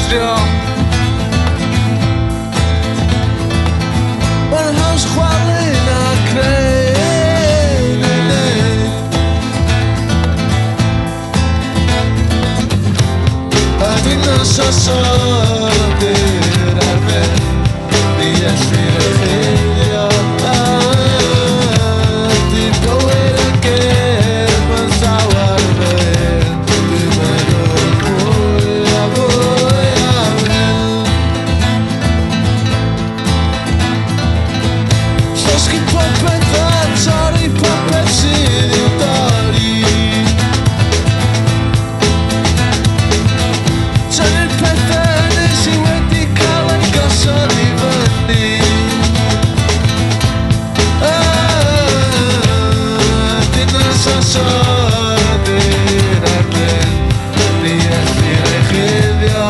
dinistrio. Mae'n haws chwalu na creu, neu neu. A dinas osodir ar ben, ni ellir ei chuddio. Ydy bywyd yn gêm yn llawer fy hun. Dwi'n meddwl mwy a mwy am hyn. Llosgi popeth a torri popeth sydd i'w dorri. Tynnu'r pethau hynny sydd wedi cael eu gosod i fyny. Dinas osodir ar ben, ni ellir ei chuddio.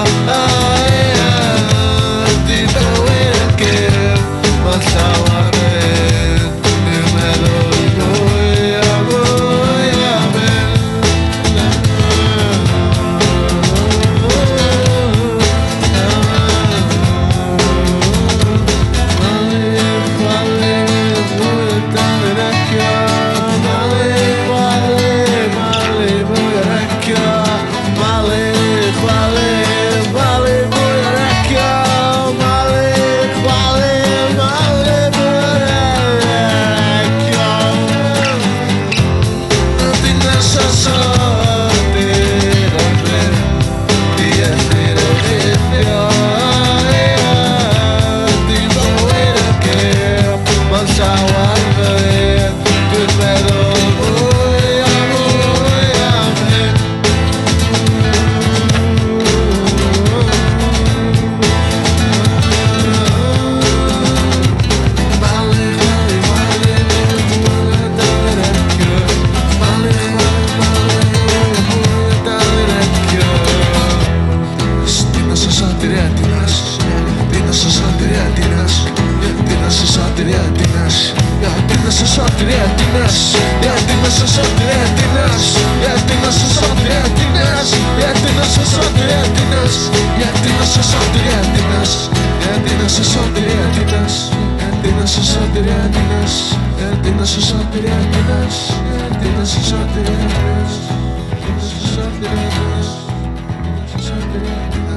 Ydy bywyd yn gêm, mae llawer hyn. Dwi'n meddwl mwy a mwy am hyn. Malu, chwalu, mwy dal i wrecio. Malu, chwalu, malu, mwy o wrecio. Malu, chwalu, malu, mwy o wrecio. Malu, chwalu, malu, mwy o wrecio. Dinas osodir ar ben, ni ellir ei chuddio. Ydy bywyd yn gêm, mae'n llawer fy hun. Dwi'n meddwl mwy a mwy am hyn. Malu, chwalu, malu, mwy dal i wrecio. Malu, chwalu, malu, mwy dal i wrecio. Dinas osodir, ia, dinas. Dinas osodir, ia, dinas. Dinas osodir, ia, dinas. Ia, dinas osodir, ia, dinas. Ia, dinas osodir, ia, dinas. Ia, dinas osodir, ia, dinas. Ia, dinas osodir, ia, dinas. Ia, dinas osodir, ia, dinas. Ia, dinas osodir, ia, dinas. Ia, dinas osodir, ia, dinas. Ia, dinas osodir, ia, dinas. Ia, dinas osodir, ia, dinas. Dinas osodir, ia, dinas. Dinas osodir, ia, dinas.